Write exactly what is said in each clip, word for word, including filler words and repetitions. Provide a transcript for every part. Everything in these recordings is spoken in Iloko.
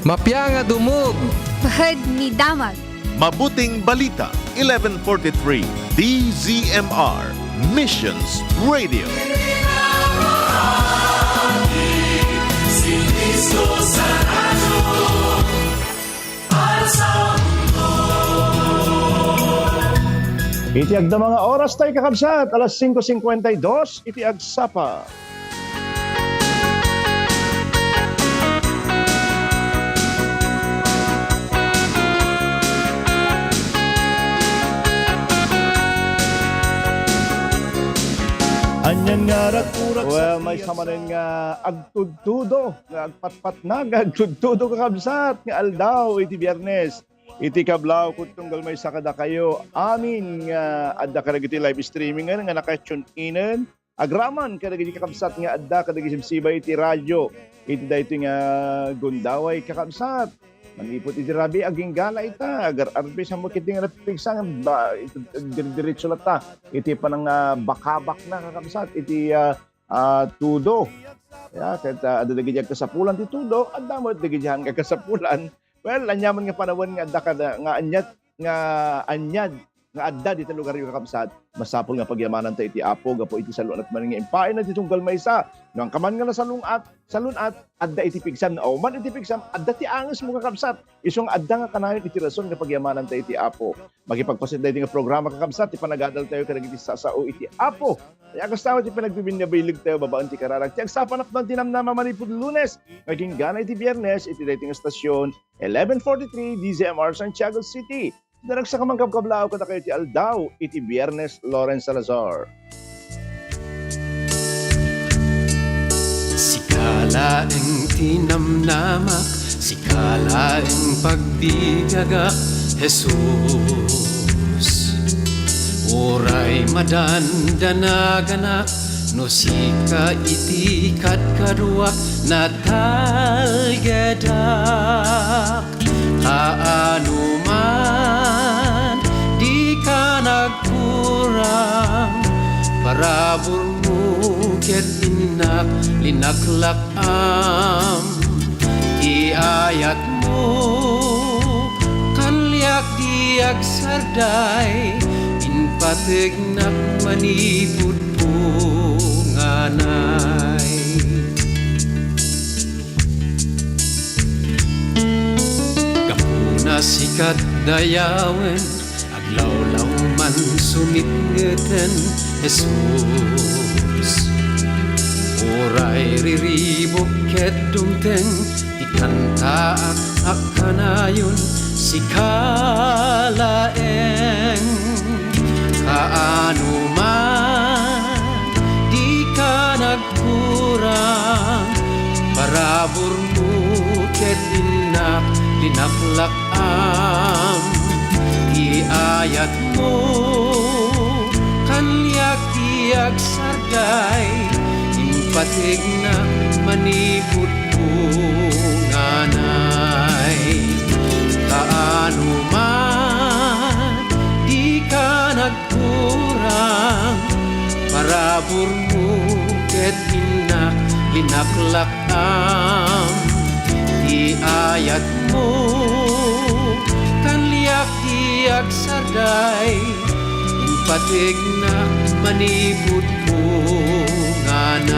Mapia nga dumog. Pahad ni damag. Mabuting Balita, eleven forty-three, D Z M R, Missions Radio. Iti agdama nga oras tayo, kakabsat, alas singko singkwenta y dos iti agsapa. Anian nga rakurak. Well, maysa manen nga agtudtudo, nga agpatpatnag, nga agtudtudo, kakabsat, nga aldaw iti Biyernes. Iti kablaw, ket tunggal maysa kadakayo amin nga adda kadagiti live streaming nga naka-tune inen, agraman kadagiti kakabsat nga adda kadagiti sibsibay iti radio. Iti daytoy nga gundaway, kakabsat, manipud iti rabii, agingga ita, agar-arbes, ammo ketdi nga napigsa nga ba, iti, dire-diretso latta iti panang, ah, bakabak na, kakabsat, iti, ah, ah, tudo. Ya, ket, ah, adda dagiti agkasapulan ti tudo, adda met dagiti haan nga agkasapulan. Well, aniaman nga panawen nga adda kada, nga aniat, nga aniat, nga adda dita lugaryo, kakabsat, masapul nga pagyamananta iti Apo gapu iti salun-at manen nga impaayna ti tunggal maysa. No, anka man nga nasalun-at, salun-at, adda iti pigsam, no, man iti pigsam, adda ti angesmo, kakabsat. Isu nga adda nga kanayon iti rason nga pagyamananta iti Apo. Makipagpaset daytoy nga programa, kakabsat, ti panagadaltayo kadagiti sasao iti Apo. Kasta met ti panagbibinnabillingtayo babaen ti kararag ti agsapa napno ti namnama manipud Lunes nga agingga iti Biyernes iti daytoy nga stasyon, eleven forty-three D Z M R Santiago City. Naragsak a mangkabkablaaw kadakayo ti aldaw iti Biyernes, Lawrence Salazar. Sika laeng ti namnamak, sika laeng pagbigagak, Jesus. Uray madandanaganak, no sika iti kadkaduak, natalgedak. Kaano man, dika nagkurang, paraburmo ket innak, linaklak-am. Ti ayatmo, kanliak ti agsarday, impategnak manipud punganay. Gapuna sikat dayawen, aglawlaw man sumipngeten, Jesus. Uray riribuk ket dumteng ti kantaak a kanayon, sika laeng. Kaano man, dika nagkurang, paraburmo ket innak, linaklak-am. Ti ayatmo, kanliak ti agsarday, impategnak manipud punganay. Kaano man, dika nagkurang, paraburmo ket innak, linaklak-am. Ti ayatmo, kanliak ti agsarday, impategnak manipud punganay.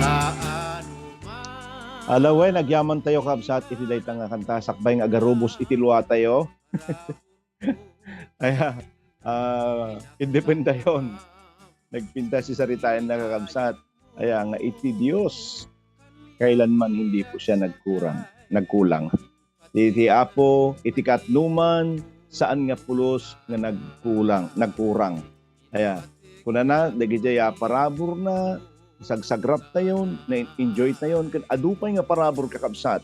Kaano man. Ala wen, agyamantayo, kabsat, iti dayta nga kanta, sakbay nga agarubos iti luatayo. Aya, ah, independayon. Nagpintas ti saritaenna, kakabsat. Aya nga iti Dios, kailanman hindi po siya nagkurang, nagkulang. Ti, ti Apo, iti kaatnuman, saan nga pulos nga nagkulang, nagkurang. Aya, kunana, dagiti a paraburna, sagsagraptayon, na-enjoytayon, ken adu pay nga parabur, kakabsat,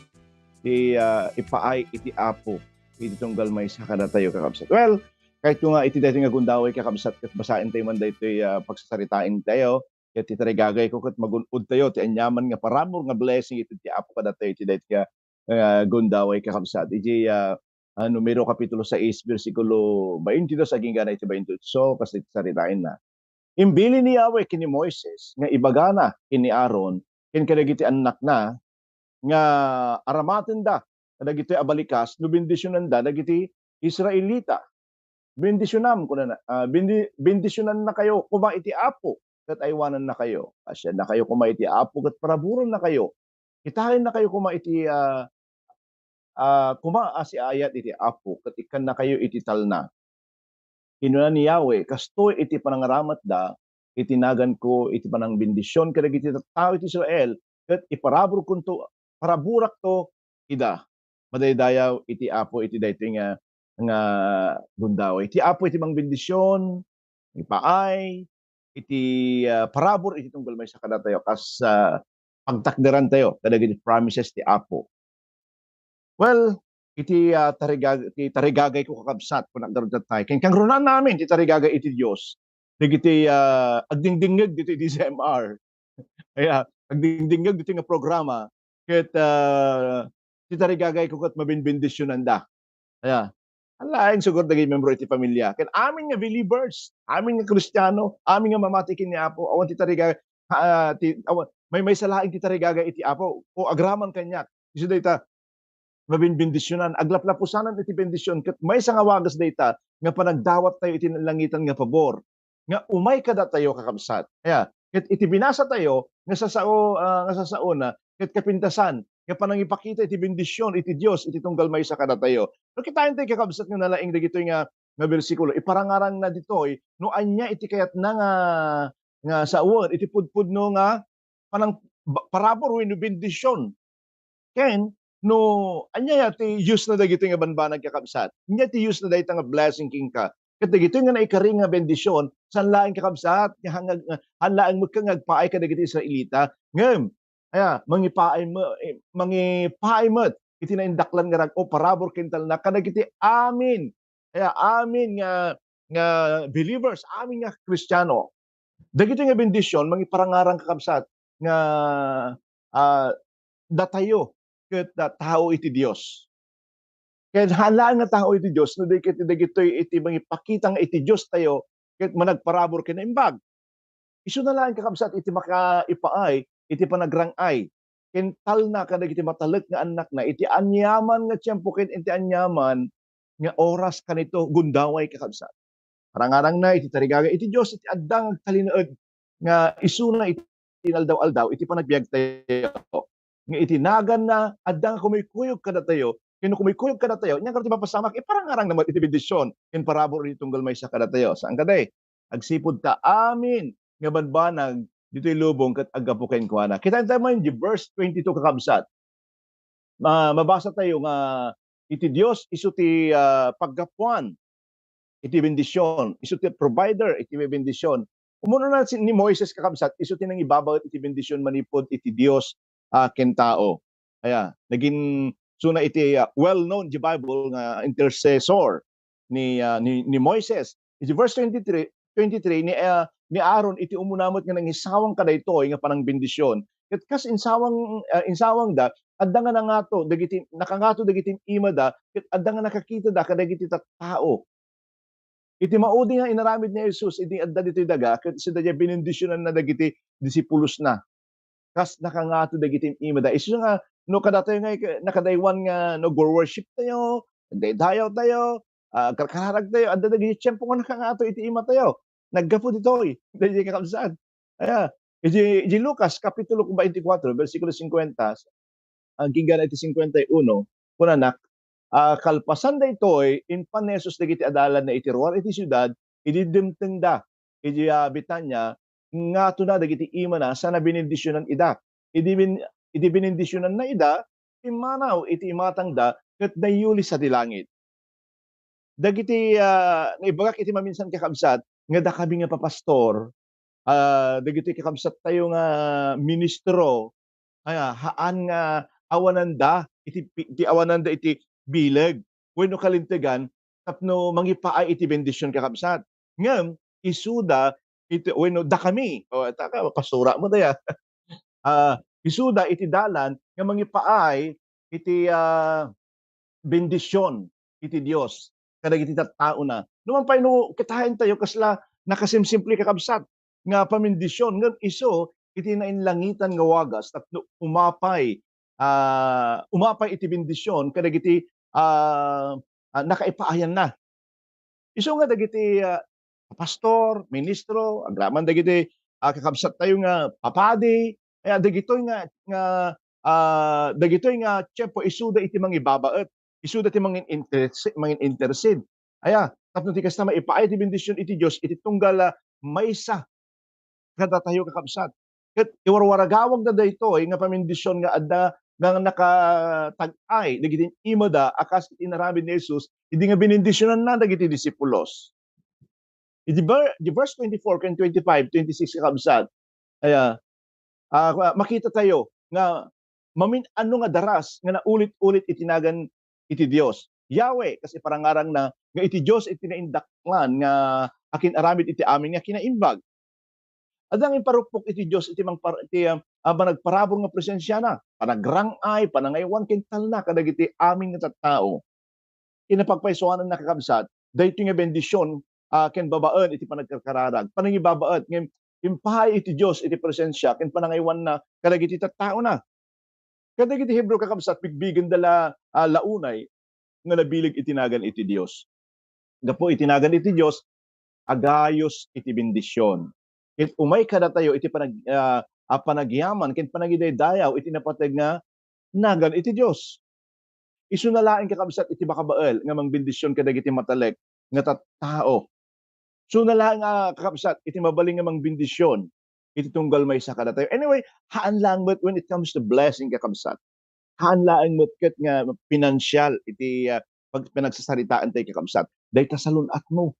ti, ah, ipaay iti Apo, iti tunggal maysa kadatayo, kakabsat. Well, kayatko nga iti daytoy nga gundaway, kakabsat, ket basaentayo man daytoy, ah, pagsasaritaentayo, ket itarigagayko ket magun-odtayo ti aniaman nga parabur nga blessing iti ti Apo kadatayo iti daytoy nga, ah, gundaway, kakabsat. Iti, ah, ah, Numero Kapitulo sais, bersikulo baintidos agingga iti baintiotso, kas iti saritaenna. Imbilin ni Yahweh ken ni Moises nga ibagana ken ni Aaron ken kadagiti annakna, nga aramatenda kadagitoy a balikas no bendisionanda dagiti Israelita. Bendisionam, kunana, ah, bendi-, bendisionannakayo koma iti Apo ket aywanannakayo. Asiannakayo koma iti Apo ket paraburennakayo. Kitaennakayo koma iti, ah, ah, koma a siaayat iti Apo ket ikkannakayo iti talna. Kinuna ni Yahweh, "Kastoy iti panangaramatda iti naganko iti panangbendision kadagiti tattao iti Israel, ket iparaburkonto, paraburakto ida." Madaydayaw iti Apo iti daytoy nga, nga gundaway. Iti Apo iti mangbendision, ipaay, iti, ah, parabur iti tunggal maysa kadatayo, kas, ah, pagtakderantayo kadagiti promises ti Apo. Well, iti, ah, tarigag-, iti tarigagayko, kakabsat, kunak garud tattay. Ken kangrunaan namin ti tarigagay iti Dios. Dagiti, ah, agdingdingngeg ditoy D Z M R. Kaya, agdingdingngeg ditoy nga programa. Ket, ah, ti tarigagayko ket mabinbendisionanda. Kaya, alaen siguro dagiti membro iti pamilya. Ken amin nga believers, amin nga Kristiano, amin nga mamati ken ni Apo, awan ti tarigagay, ah, ti, awan, maymaysa laeng ti tarigagay iti Apo, o agraman kaniak. Isu dayta, mabinbendisionan, aglaplapusanan iti bendision, ket maysa nga wagas dayta nga panagdawattayo iti nalangitan nga pabor nga umay kadatayo, kakabsat. Aya, ket iti binasatayo nga sasao, ah, nga sasaona, ket kapintasan nga panangipakita iti bendision iti Dios iti tunggal maysa kadatayo. No kitaentayo, kakabsat, nga nalaing dagitoy nga, nga bersikulo, iparangarangna ditoy no ania iti kayatna nga, nga sawen iti pudpudno nga panang-, ba-, parabur wenno bendision. Ken no ania ti use na dagitoy nga banbanag, kakabsat? Ania ti use na dayta nga blessing kenka? Ket dagitoy nga naikari nga bendision, saan laeng, kakabsat, nga hangag-, nga, saan laeng met nga agpaay kadagiti Israelita. Ngem, aya, mangipaay me-, eh, mangipaay met iti naindaklan nga rag-o, parabur ken talna kadagiti amin. Aya, amin nga, nga believers, amin nga Kristiano. Dagitoy nga bendision, mangiparangarang, kakabsat, nga, ah, datayo ket, ah, tao iti Dios. Ket saan laeng nga tao iti Dios, no di ket dagitoy iti mangipakita nga iti Diostayo ket managparabur ken naimbag. Isuna laeng, kakabsat, iti makaipaay iti panagrang-ay ken talna kadagiti matalek nga annakna iti aniaman nga tiempo ken iti aniaman nga oras. Kanito, gundaway, kakabsat. Parangarangna iti tarigagay iti Dios iti adda nga agtalinaed nga isuna iti inaldaw-aldaw iti panagbiagtayo. Nga iti naganna, adda nga kumiykuyog kadatayo, ken no kumiykuyog kadatayo, ania ngarud ti mapasamak? Iparangarangna met iti bendision ken parabur iti tunggal maysa kadatayo. Saan kadi? Agsipud ta amin nga banbanag ditoy lubong ket aggapu kenkuana. Kitaentayo man di verse twenty-two, kakabsat. Ma-, mabasatayo nga iti Dios isu ti, ah, paggapuan iti bendision, isu ti provider iti bendision. Umuna na si, ni Moises, kakabsat, isu ti nangibabaet iti bendision manipud iti Dios, ah, ken tao. Aya, nagin-, isuna iti, ah, well-known di Bible nga intercessor ni, ah, ni, ni Moises. Iti verse twenty-three, twenty-three, ni, ah, ni Aaron iti umuna met nga nangisawang kadaytoy nga panangbendision. Ket kas insawang, ah, insawangda, adda nga nangato dagiti, nakangato dagiti imada, ket adda nga nakakitada kadagiti tattao. Iti maudi nga inaramid ni Jesus idi adda ditoy daga, ket isuda diay binendisionanna dagiti disipulosna. Kas nakangato dagiti imada. Isu nga, no kadatayo nga ik-, nakadaywan nga nagwor-worship tayo, nagdaydayaw tayo, ah, agkarkararag tayo, adda dagiti tiempo nga nakangato iti imatayo. Naggapu ditoy, daydi, kakabsat. Aya, iti, iti Lucas Kapitulo twenty-four, bersikulo fifty, agingga na iti fifty-one, kunana, ah, kalpasan daytoy, impan ni Jesus dagiti adalanna iti ruar iti siudad, idi dimtengda iti, ah, Betania, ingatona dagiti imana sana binendisionan ida. Idi bin-, idi binendisionanna ida, pimmanaw iti imatangda ket nayuli sadi langit. Dagiti, ah, naibagak iti maminsan, kakabsat, nga dakami nga papastor, ah, dagiti kakabsattayo nga ministro, aya, haan nga awananda iti pi-, iti awananda iti bileg wenno kalintegan tapno mangipaay iti bendision, kakabsat. Ngem isuda iti, wenno dakami, o, ta ka, pastora mo daya. Ah, isuda iti dalan nga mangipaay iti, ah, bendision iti Dios kadagiti tattaona. Numan pay no kitaentayo kasla nakasimsimple, kakabsat, nga pamendisyon, ngem isu iti nainlangitan nga wagas tapno umapay ah, umapay iti bendision kadagiti, ah, ah, nakaipaayanna. Isu nga dagiti, ah, pastor, ministro, agraman dagiti, ah, kakabsattayo nga papadi, kaya dagitoy nga, nga, ah, dagitoy nga tiempo isuda iti mangibabaet, isuda ti mangin-interse-, mangin-intercede. Aya, tapno ti kasta, maipaay ti bendision iti Dios iti tunggal, ah, maysa kadatayo, kakabsat. Ket iwarwaragawagda daytoy nga pamendisyon nga adda nga nakatag-ay dagiti imada a kas iti inaramid ni Jesus idi nga binendisionanna dagiti disipulos. Iti ver-, di verse twenty-four ken twenty-five, twenty-six, kakabsat, aya, ah, makita tayo nga mamin-ano nga daras nga naulit-ulit iti nagan iti Dios. Yahweh, kas iparangarangna nga iti Dios iti naindaklan nga akin-aramid iti amin nga kinaimbag. Adda nga imparukpok iti Dios iti mangpar-, iti, ah, ah, managparabur nga presensiana, panagrang-ay, panangaywan ken talna kadagiti amin nga tattao. Kinapagpaysuananna, kakabsat, daytoy nga bendision, ah, ken babaen iti panagkarkararag, panangibabaet, ngem impaay iti Dios iti presensia ken panangaywanna kadagiti tattaona. Kadagiti Hebreo, kakabsat, bigbigenda la, ah, la unay nga nabileg iti nagan iti Dios. Gapu iti nagan iti Dios, agayos iti bendision. Ket umay kadatayo iti panag-, ah, ah, panagyaman ken panagidaydayaw iti napateg nga nagan iti Dios. Isuna laeng, kakabsat, iti makabael nga mangbendision kadagiti matalek nga tattao. Isuna laeng, ah, kakabsat, iti mabalin nga mangbendision iti tunggal maysa kadatayo. Anyway, haan laeng met when it comes to blessing, kakabsat. Haan laeng met ket nga pinansial iti, ah, pag-, panagsasaritaan tayo, kakabsat. Dayta salun-atmo.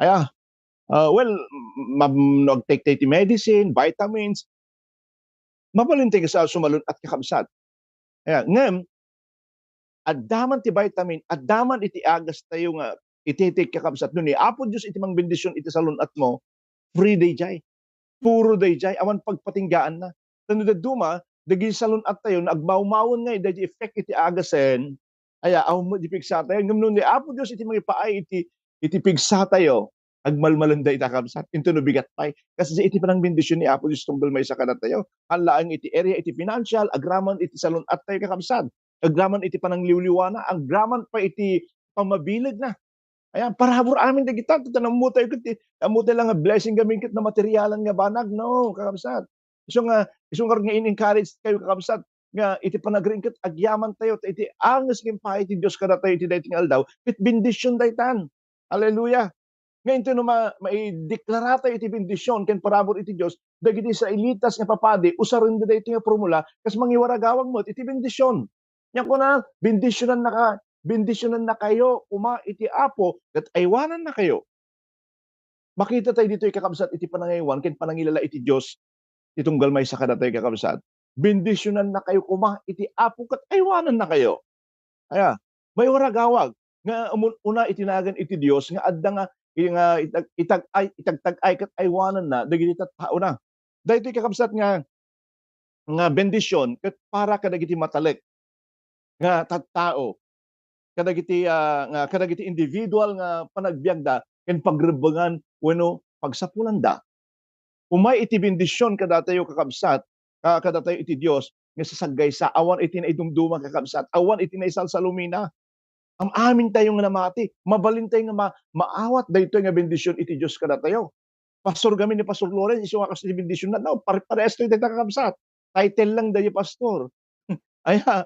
Aya, ah, well, ma-, no agtake tayo ti medicine, vitamins, mabalin tayo nga sa-, sumalun-at, kakabsat. Aya, ngem, adda man ti vitamin, adda man iti agas tayo nga iti, iti, kakabsat. No ni Apo Dios iti mangbendision iti salun-atmo, free dayjay. Puro dayjay, awan pagpatinggaanna. Tapno dadduma, dagiti salun-at tayo, no agmawmawen nga dayjay effect iti agasen, aya, awan met di pigsatayo. Ngem no ni Apo Dios iti mangipaay iti, iti pigsatayo, agmalmalen dayta, kabsat. Intono bigat pay. Kas iti panangbendision ni Apo Dios tunggal maysa kadatayo. Haan laeng iti area iti financial, agraman iti salun-at tayo, kakabsat. Agraman iti panangliwliwana, agraman pay iti pammabilegna. Ayan, parabur amin dagita, ta nammo tayo ket, nammo tayo la nga blessing kami ket namaterialan nga banag, no, kakabsat. Isu nga, isu nga, nga in-encourage kayo, kakabsat, nga iti panagriing ket agyaman tayo, ta iti anges nga impay ti Dios kadatayo iti daytoy nga aldaw, ket bendision daytan. Hallelujah. Nga intono ma-, maideklara tayo iti bendision ken parabur iti Dios, dagiti Israelitas nga papadi, usarenda daytoy nga formula, kas mangiwaragawag met iti bendision. Nya kuna, "Bendisionannaka-, bendisionannakayo koma iti Apo, ket aywanannakayo." Makita tayo ditoy, kakabsat, iti panangaywan ken panangilala iti Dios, ti tunggal maysa kadatayo, kakabsat. "Bendisionannakayo koma iti Apo, ket aywanannakayo." Aya, maiwaragawag nga umun-, una iti nagan iti Dios nga adda nga, nga itag-, itag-, ay, itagtag-ay ket aywananna dagiti tattaona. Daytoy, kakabsat, nga nga bendision ket para kadagiti matalek nga tattao, kadagiti, ah, nga kadagiti individual nga panagbiagda ken pagrebbengan wenno pagsapulanda. Umay iti bendision kadatayo, kakabsat, ah, kadatayo iti Dios nga sasaggaysa, awan iti naidumduma, kakabsat, awan iti naisalsalumina. Am-amin tayo nga namati, mabalin tayo nga ma-, maawat daytoy nga bendision iti Dios kadatayo. Pastor kami ni Pastor Lawrence, isu nga kas ti bendision na, no, pare-parehasto iti kakabsat. Title lang daydi pastor. Aya,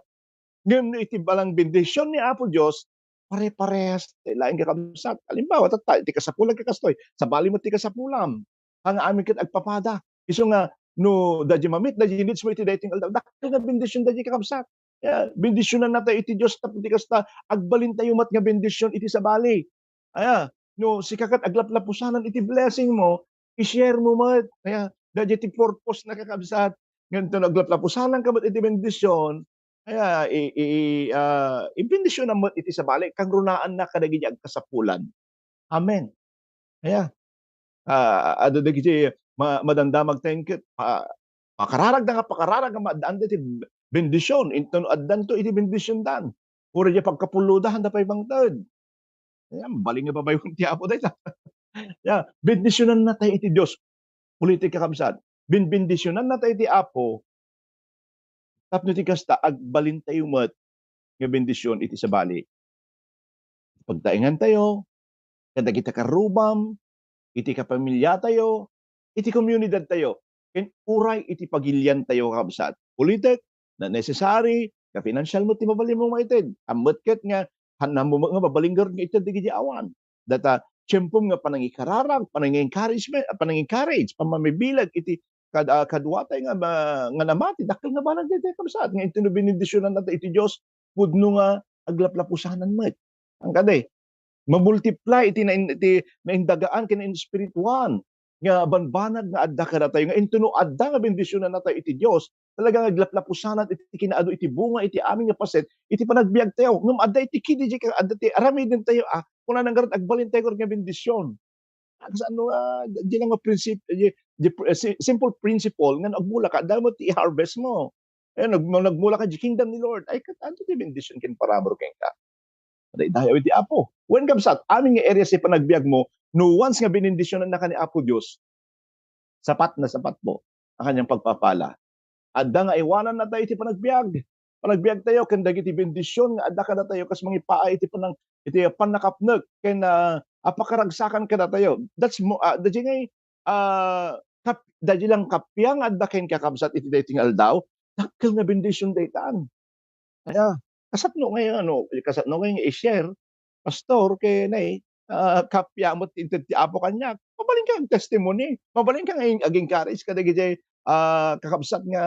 ngem no iti balang bendision ni Apo Dios, pare-parehas ti laeng kakabsat. Halimbawa, tatta, iti kasapulan kakastoy, sabali met ti kasapulam. Nga amin ket agpapada. Isu nga, no, daydi mamit, daydi needs mo iti daytoy nga aldaw, dakkel nga bendision daydi kakabsat. Ya, bendisionannatayo iti Dios, tapno ti kasta, agbalintayo met nga bendision iti sabali. Aya, no, sika ket aglaplapusanan iti blessing mo, i-share mo met. Aya, daydi ti purpose na, kakabsat. Ngem no aglaplapusananka met iti bendision, aya, i-, i-, ah, ibendisionam met iti sabali, kangrunaanna kadagiti agkasapulan. Amen. Aya, ah, adda dagiti ma-, madamdamag tayo ket, ah, pakararagda nga pakararag nga maaddaan iti bendision, inton addanto iti bendisiondan. Uray diay pagkapulodanda pay mangted. Ayan, bali nga babayon ti Apo dayta. Ya, bendisionannatayo iti Dios. Ulitek, kakabsat, benbendisionannatayo iti Apo, Tapno ti kasta, agbalintayo met nga bendision iti sabali. Pagtaengantayo, kadagiti karrubam, iti kapamiliatayo, iti komunidadtayo, ken uray iti pagiliantayo, kakabsat. Pulitek, na necessary, nga financial met ti mabalinmo maited. Ammet ket nga, hananmo met nga mabalin ngarud nga ited dagiti awan. Data, tiempom nga panangikararag, panangi-encouragement, panangi-encourage, pammabibileg iti kad-, ah, kaduatay nga ma-, nga namati, dakkel nga banag daytoy, kabsat, nga intono benendisionnatayo iti Dios, pudno nga aglaplapusanan met. Ang kadi, mamultiply iti nain-, iti naindagaan ken nainspirituan nga banbanag nga adda kadatayo, nga intono adda nga bendisionannatayo iti Dios, talaga nga aglaplapusanan iti kinaadu iti bunga iti amin nga paset iti panagbiagtayo. Ngem adda iti kidi, adda ti aramidentayo, ah, kunana ngarud, agbalintayo ngarud nga bendision. Kasano, ah, di lang nga prinsip-, di, di, eh, si-, simple principle nga no agmula ka, adda met ti i-harvest mo. Eh, nag-, nagmula ka di kingdom ni Lord. Ay, ket adda ti bendision ken parabur kenka. Madaydayaw iti Apo. Wen, kabsat, amin nga areas ti panagbiag mo, no once nga benendisionnaka ni Apo Dios, sapat na sapat mo a kaniang pagpapala. Adda nga iwanannatayo iti panagbiag. Panagbiagtayo ken dagiti bendision nga adda kadatayo kas mangipaay iti panang-, iti pannakapnek ken, ah, a pakaragsakan kadatayo. That's mo-, ah, daydi ngay, ah, kap-, daydi lang kappia nga adda kenka, kabsat, iti daytoy nga aldaw, dakkel nga bendision daytan. Kaya, kasatno ngay, ano, kasatno ngay nga i-share, pastor, ken, ah, kappia met ti inted ti Apo kaniak. Mabalinka nga testimony. Mabalinka nga in-, ag-encourage kadagiti, ah, kakabsat nga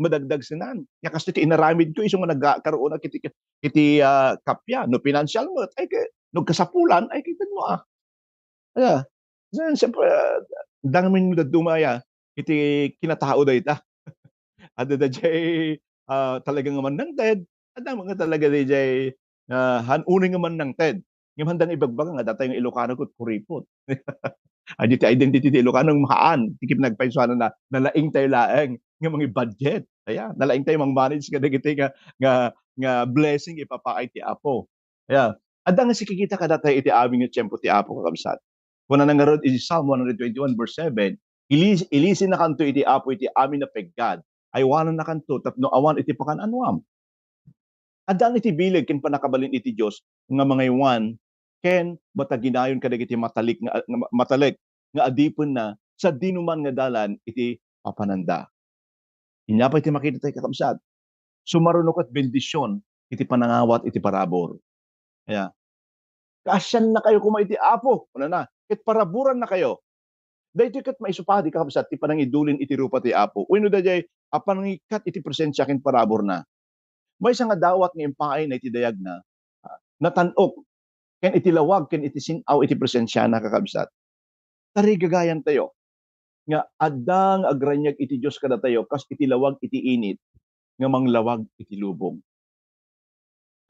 madagdagsenan. Nga kastoy ti inaramidko isu nga nagkaruanak iti, iti, ah, kappia. No financial met, ay, ke-, no kasapulan, ay, kitanmo, ah. Aya, siyempre, ah, dangmin mo dadduma aya iti kinatao dayta. Adda daydiay, ah, talaga nga mannangted, adda nga talaga daydiay, ah, han-, unay nga mannangted. Ngem haanda nga ibagbaga nga datayo nga Ilocano ket kuripot. Ay, daytoy identity ti Ilocano, haan ti kinapaysoanan na, nalaingtayo laeng nga mangi-budget. Aya, nalaingtayo mang-manage kadagiti nga, nga, nga blessing ipapaay ti Apo. Aya, adda nga sikikita kadatayo iti amin nga tiempo ti Apo, kakabsat. Kunana ngarud iti Psalm one hundred twenty-one verse seven, "Ilis-, ilisinnakanto iti Apo iti amin a peggad. Aywanannakanto tapno awan iti pakan-anuam." Addan iti bileg ken pannakabalin iti Dios nga mangaywan ken mataginayon kadagiti matalik nga, nga ma-, matalek nga adipenna sadinoman nga dalan iti papananda. Ania pay ti makita tayo, kakabsat? Sumaruno ket bendision iti panangawat iti parabur. Aya. Kaasiannakayo koma iti Apo, kunana, ket paraburannakayo. Daytoy ket maisupadi, kakabsat, ti panangidulin iti rupa ti Apo. Wenno daydiay a panangikkat iti presensia ken paraburna. Maysa nga dawat nga impaayna iti dayagna, ah, natan-ok ken iti lawag ken iti sin-aw iti presensiana, kakabsat. Tarigagayantayo nga adda nga agraniag iti Dios kadatayo kas iti lawag iti init nga manglawag iti lubong.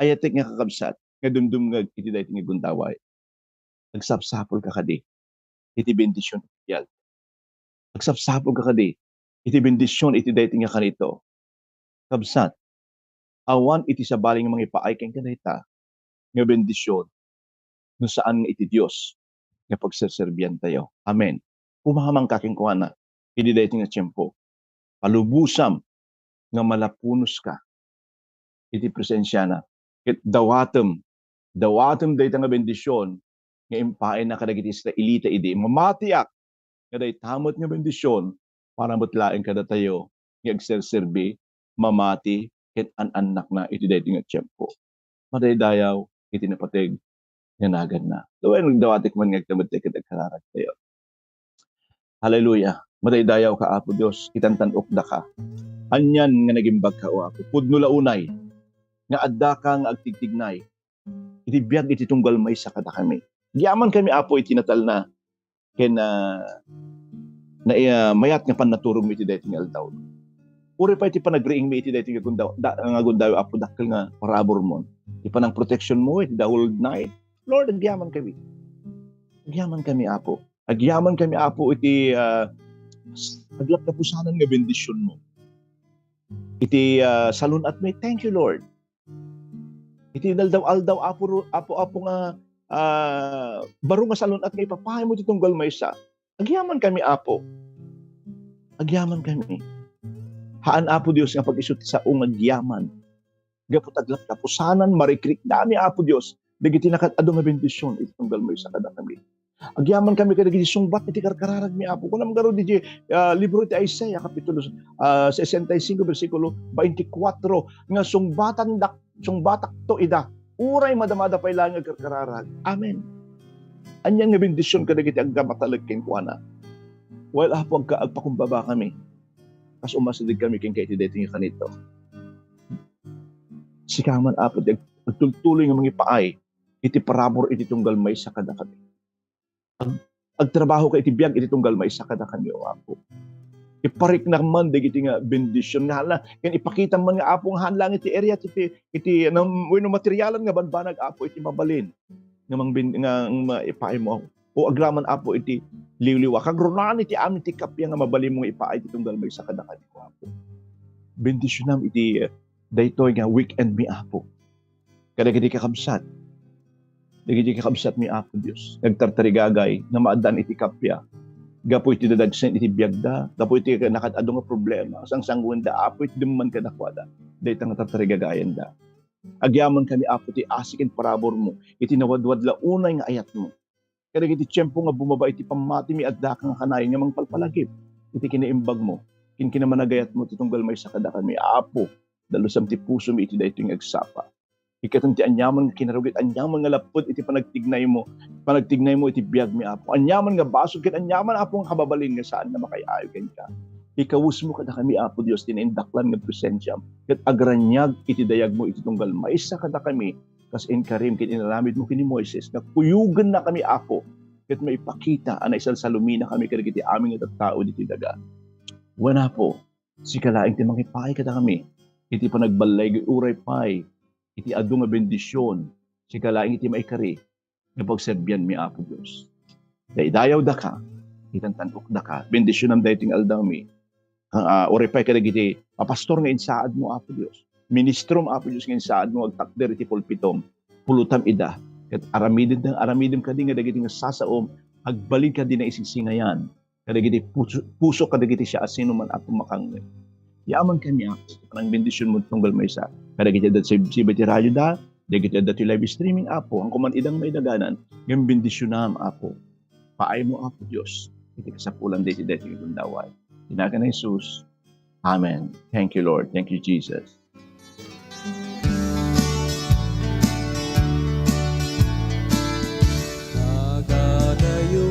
Ayatek nga kakabsat nga dumdumngeg iti daytoy nga gundaway. Agsapsapulka kadi iti bendision iti biag. Agsapsapulka kadi iti bendision iti daytoy nga kanito. Kabsat, awan iti sabali nga mangipaay kenka dayta nga bendision no saan nga iti Dios nga pagserserbiantayo. Amen. Kumamanka kenkuana idi daytoy nga tiempo. Palubosam nga malapunoska iti presensiana. Ket dawatem, dawatem dayta nga bendision nga impaayna kadagiti Israelita idi, mamatiak nga dayta met nga bendision para met laeng kadatayo nga agserserbi, mamati, ken an-annakna iti daytoy nga tiempo. Madaydayaw iti napateg nga naganna. Wen, dawatek man nga agtamedtayo ket agkararagtayo. Hallelujah. Madaydayaw ka, Apo Dios, itantan-okdaka. Anian nga nagimbagka, O Apo, pudno la unay nga addaka nga agtigtignay iti biag iti tunggal maysa kadakami. Agyamankami, Apo, iti natalna ken, ah, na, ah, mayat nga pannaturogmi iti daytoy nga aldaw. Uray pay ti panagriingmi iti daytoy nga gunda-, da-, nga gundaway, Apo, dakkel nga paraburmon. Ti panangproteksionmo iti the whole night. Lord, agyamankami. Agyamankami, Apo. Agyamankami, Apo, iti, ah, aglaplapusanan nga bendisionmo. Iti, ah, salun-atmi, thank you, Lord. Iti inaldaw-aldaw, Apo ru-, Apo, Apo nga, ah, baro nga salun-at nga ipapaaymo iti tunggal maysa. Agyamankami, Apo. Agyamankami. Haan, Apo Dios, nga pag-isu ti sao nga agyaman gapu ta aglaplapusanan, marikriknami, Apo Dios, dagiti nakaad-adu nga bendision iti tunggal maysa kadakami. Agyaman kami kadagiti sungbat iti karkararagmi, Apo. Kunam ngarud iti, ah, libro ti Isaiah, kapitulo, ah, sesenta y cinco, bersikulo twenty-four, nga sungbatandak, sungbatakto ida, uray madamada pay laeng nga karkararag. Amen. Anian nga bendision kadagiti agkamatalek kenkuana. Well, Apo, agka-, agpakumbaba kami. Kas umasideg kami kenka iti daytoy nga kanito. Sika man, Apo, ti ag-, agtultuloy nga mangipaay iti parabur iti tunggal maysa kadakami. Ag-, agtrabaho ka iti biag iti tunggal maysa kadakami, O Apo. Ipariknam man dagiti nga bendision nga hala, ken ipakitam man nga, Apo, nga haan lang iti area iti, iti, ano, wenno materialan nga banbanag, Apo, iti mabalin nga mangbin-, nga, nga maipaay mo. O agraman, Apo, iti liwliwa. Kagrunaan iti amin ti kappia nga mabalin mo nga ipaay iti tunggal maysa kadakami, O Apo. Bendisionam iti, eh, daytoy nga weekend mi, Apo. Kadagiti kakabsat, dagiti kakabsat mi, Apo Dios, nagtartarigagay nga maaddaan iti kappia gapu iti dadagsen iti biagda, gapu iti nakaad-adu nga problema, sangsanguenda, Apo, itdem man kadakuada dayta nga tartarigagayanda. Agyaman kami, Apo, ti asi ken paraburmo iti nawadwadla unay nga ayatmo. Kadagiti tiempo nga bumaba iti pammatimi, addaka nga kanayon nga mangpalpalagip iti kinaimbagmo ken kinamanagayatmo ti tunggal maysa kadakami, Apo. Dalusam ti pusomi iti daytoy nga agsapa. Ikkatem ti aniaman nga kinarugit, aniaman nga lapped iti panagtignaymo, panagtignaymo iti biagmi, Apo. Aniaman nga basol ken aniaman, Apo, nga kababalin nga saan nga makay-ayo kenka. Ikawesmo kadakami, Apo Dios, ti naindaklan nga presensiam, ket agraniag iti dayagmo iti tunggal maysa kadakami, kas inkarim ken inaramidmo ken ni Moises, nga kuyogennakami, Apo, ket maipakita a naisalsaluminakami kadagiti amin nga tattao ditoy daga. Wen, Apo, sika laeng ti mangipaay kadakami iti panagballay, uray pay iti adu nga bendision, sika laeng iti maikari nga pagserbianmi, Apo Dios. Daydayawdaka, itantan-okdaka, bendisionam daytoy nga aldawmi. Ah, uray pay kadagiti papastor nga insaadmo, Apo Dios. Ministrom, Apo Dios, nga insaadmo agtakder iti pulpitom. Pulutam ida. Ket aramiden, aramidem kadi nga dagiti nga sasaom, agbalin kadi naisingsingayan kadagiti puso, puso kadagiti siasinoman a tumakangngeg. Yaman kami, Apo, sa panangbendisionmo tunggal maysa kadagiti adda sib-, sibay ti radioda, dagiti adda ti live streaming, Apo, haan man idang maidaganan, ngem bendisionam, Apo. Paaymo, Apo Dios, iti kasapulan daytoy, daytoy nga gundaway. Iti nagan ni Jesus. Amen. Thank you, Lord. Thank you, Jesus. Nagadayo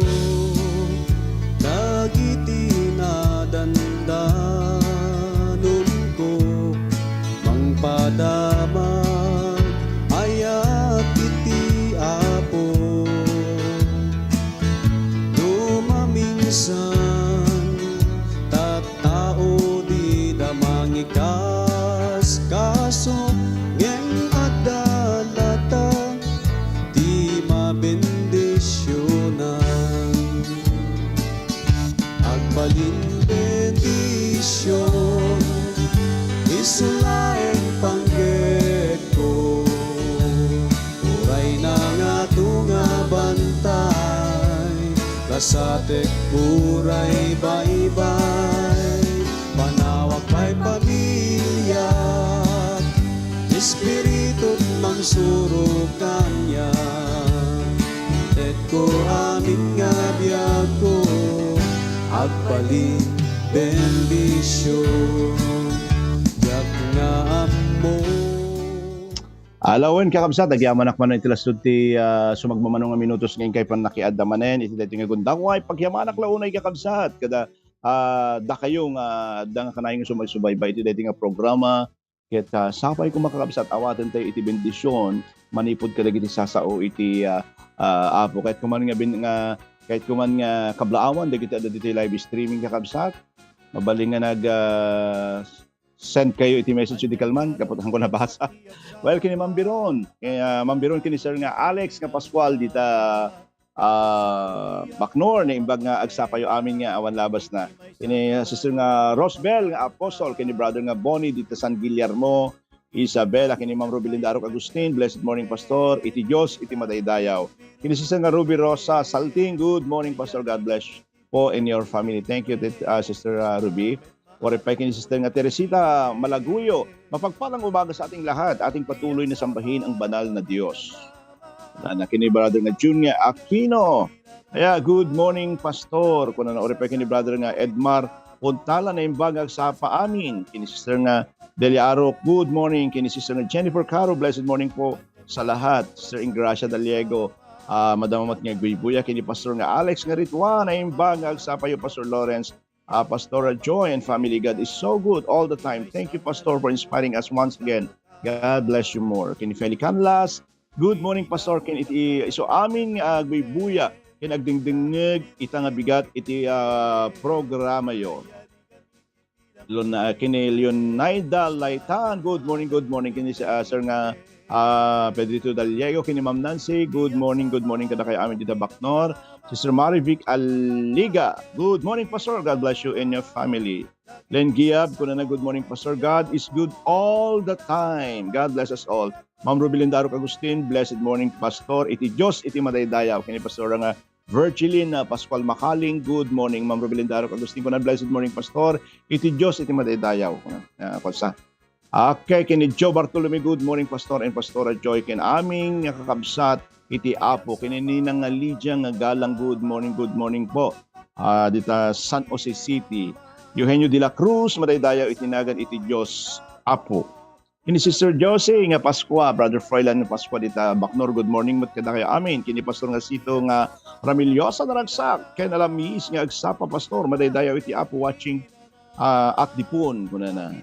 dagiti nadandanumko, mangpadamag ayat iti Apo. No maminsan, tattao dida mangikaskaso, ngem adda latta ti mabendisionan. Agbalin bendision, isu laeng panggepko. Uray nangato nga bantay, kasatek uray baybay, panawak pay pamiliak, Espiritu mangsuro kaniak. Intetko amin nga biagko, agbalin bendision, diak nga ammo. Alawen, kakabsat, agyamanak manen iti lasud ti, ah, sumagmamano nga minutos nga inkay pannakiadda manen iti daytoy nga gundaway. Pagyamanak la unay, kakabsat, kada, ah, dakayo nga adda nga kanayon nga sumagsubaybay iti daytoy nga programa. Ket, ah, sapay koma, kakabsat, awaten tayo iti bendision manipud kadagiti sasao iti, ah, ah, Apo. Ket kuman nga bin-, nga, ket kuman nga kablaawan dagiti adda ditoy live streaming, kakabsat. Mabalin nga nag, ah, send kayo iti message iti kalman, kaput ko nabasa. Well, kini Ma'am Biron, eh, ah, Ma'am Biron, kini Sir nga Alex nga Pascual dita, ah, Bacnor, naimbag nga agsapayo amin nga awan labas na. Kini, ah, Sister nga Rosbel nga Apostol, kini Brother nga Bonnie dita San Guillermo, Isabela, kini Ma'am Rubilinda Arok Agustin, "Blessed morning, Pastor. Iti Dios iti madaydayaw." Kini Sister nga Ruby Rosa Salting, "Good morning, Pastor. God bless po and your family." Thank you, tit-, ah, Sister, ah, Ruby. Oripay ken ni Sister nga Teresita Malaguyo. Mapagpalang umaga sa ating lahat, ating patuloy na sambahin ang banal na Dios. Nana ken ni Brother nga Jun nga Aquino. Aya, "Good morning, Pastor." Kunana, oripay ken ni Brother nga Edmar Puntala, naimbag nga agsapa amin. Ken ni Sister nga Delia Arok, "Good morning." Ken ni Sister nga Jennifer Caro, "Blessed morning po sa lahat." Sister Ingracia Daliego, ah, madama met nga agbuybuya. Ken ni Pastor nga Alex nga Ritua, naimbag nga agsapayo, Pastor Lawrence, ah, Pastora Joy and family. "God is so good all the time. Thank you, Pastor, for inspiring us once again. God bless you more." Ken ni Feli Canlas, "Good morning, Pastor." Ken iti isu amin nga agbuybuya ken agdingdingngeg ita nga bigat iti, ah, programayo. Lon-, ah, ken ni Leonida Laitan, "Good morning, good morning." Ken ni, ah, Sir nga, ah, Pedrito Daliego, ken ni Ma'am Nancy, "Good morning, good morning kadakayo amin dita Bacnor." Sister Marivic Aliga, "Good morning, Pastor. God bless you and your family." Len Giab, kunana, "Good morning, Pastor. God is good all the time. God bless us all." Ma'am Rubilinda Arok Agustin, "Blessed morning, Pastor. Iti Dios iti madaydayaw." Ken ni Pastor nga Virgilin, ah, Pascual Makaling, "Good morning, Ma'am Rubilinda Arok Agustin." Kuna, "Blessed morning, Pastor. Iti Dios iti madaydayaw." Kuna, ah, kunsa. Okay, ken ni Joe Bartolome, "Good morning, Pastor and Pastora Joy, ken amin nga kakabsat iti Apo." Ken ni Ninang nga Lydia nga Galang, "Good morning, good morning po." Ah, dita San Jose City. Eugenio de la Cruz, "Madaydayaw iti nagan iti Dios Apo." Ken ni Sister Josie nga Pascua, Brother Froilan nga Pascua dita Bacnor, "Good morning met kadakayo amin." Ken ni Pastor nga Sito nga Ramillosa, naragsak ken alamiis nga agsapa, "Pastor, madaydayaw iti Apo, watching, ah, at Dipon," kunana.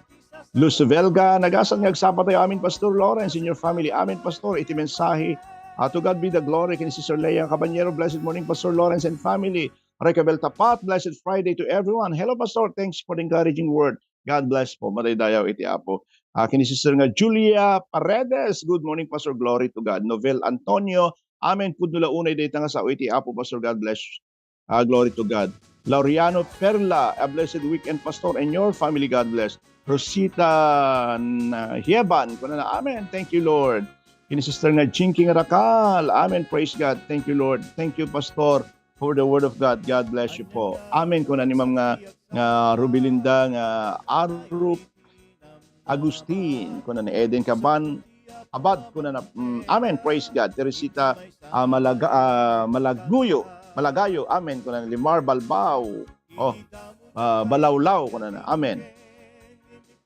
Luz Velga, "Nagasat nga agsapa tayo amin, Pastor Lawrence and your family." Amen, Pastor. Iti mensahe, ah, to God be the glory. Ken ni Sister Leia Caballero, "Blessed morning, Pastor Lawrence and family." Recabel Tapat, "Blessed Friday to everyone." Hello, Pastor. Thanks for the encouraging word. God bless po. Madaydayaw iti Apo. Ah, ken ni Sister nga Julia Paredes, "Good morning, Pastor. Glory to God." Novel Antonio, "Amen. Pudno la unay dayta nga sao iti Apo, Pastor. God bless." Ah, glory to God. Laureano Perla, "A blessed weekend, Pastor, and your family. God bless." Rosita Hieban, kunana, "Amen. Thank you, Lord." Ken ni Sister nga Jinky nga Rakal, "Amen. Praise God. Thank you, Lord. Thank you, Pastor, for the word of God. God bless you po." "Amen," kuna ni Ma'am nga, nga Rubilinda nga Arup Agustin, kuna ni Eden Caban Abad, kuna na, mm, "Amen, praise God." Teresita, ah, Malaga-, ah, Malaguyo, Malagayo, "Amen," kuna ni Limar Balbao. Oh, ah, Balawlaw, kuna na, "Amen."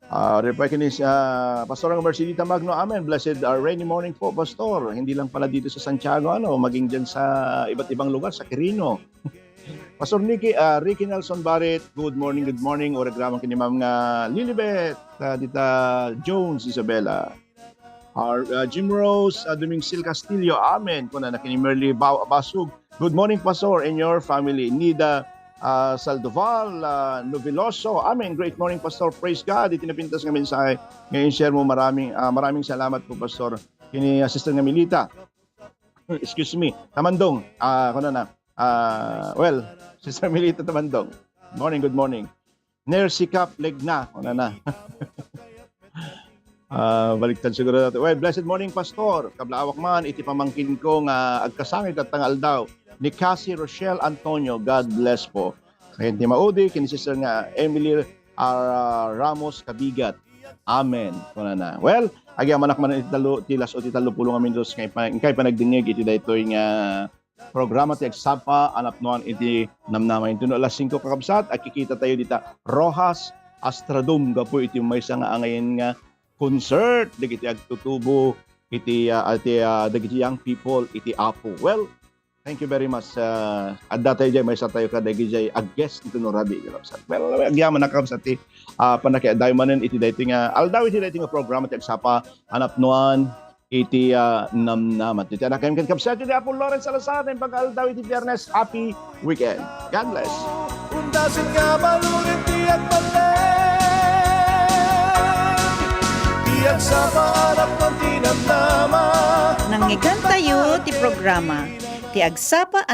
Ah, reply kini, ah, Pastor Mercedita Magno, "Amen. Blessed, ah, rainy morning po, Pastor." Hindi lang pala dito sa Santiago, ano, maging dyan sa iba't ibang lugar, sa Quirino. Pastor Nicky, ah, Ricky Nelson Barit, "Good morning, good morning." Uragraman kini Ma'am nga Lilibet, ah, dita Jones, Isabela. Ar-, ah, Jim Rose, ah, Dumingsil Castillo, "Amen." Kuna na kini Merly Ba-, Basug, "Good morning, Pastor, and your family." Nida, ah, Saldoval, ah, Noveloso, "Amen. Great morning, Pastor. Praise God." Iti napintas nga mensahe nga in-share mo. Maraming, ah, maraming salamat po, Pastor. Kini, ah, Sister nga Milita. Excuse me. Tamandong. Ah, kuna na. Ah, well, Sister Milita Tamandong. Morning, good morning. Nercy Cap Legna. Kuna na. Ah, baliktad siguro natin. Well, blessed morning, Pastor. Kablaawak man, iti pamangkin ko nga agkasangit at tangaldaw ni Cassie Rochelle Antonio. God bless po. Kay ti maudi, ken Sister nga Emily, ah, Ramos Kabigat. Amen. Kuna na. Well, agyamanak man iti tallo, ti las-o ti tallo pulo nga minutos nga ipa-, inkay panagdingngeg iti daytoy nga programa ti agsapa a napnoan iti namnama. Inton alas singko, kakabsat, agkikita tayo dita Roxas Astrodome gapu iti maysa nga angayen nga concert dagiti agtutubo iti, ah, iti, ah, dagiti young people iti Apo. Well, thank you very much. Ah, adda tayo jay, maysa tayo kadagiti jay a guest iti no rabi, kakabsat. Well, agyaman a kakabsat ti, ah, panakiadayo manen iti daytoy nga aldaw, iti daytoy nga programa ti agsapa a napnoan iti, ah, namnama. Iti anak ken kabsat iti Apo Lawrence Salazar, naimbag nga aldaw iti Biyernes. Happy weekend. God bless. Undasin nga baluden ti agballeg. Ti agsapa a napnoan ti namnama. Nangngegentayo ti programa, ti agsapa a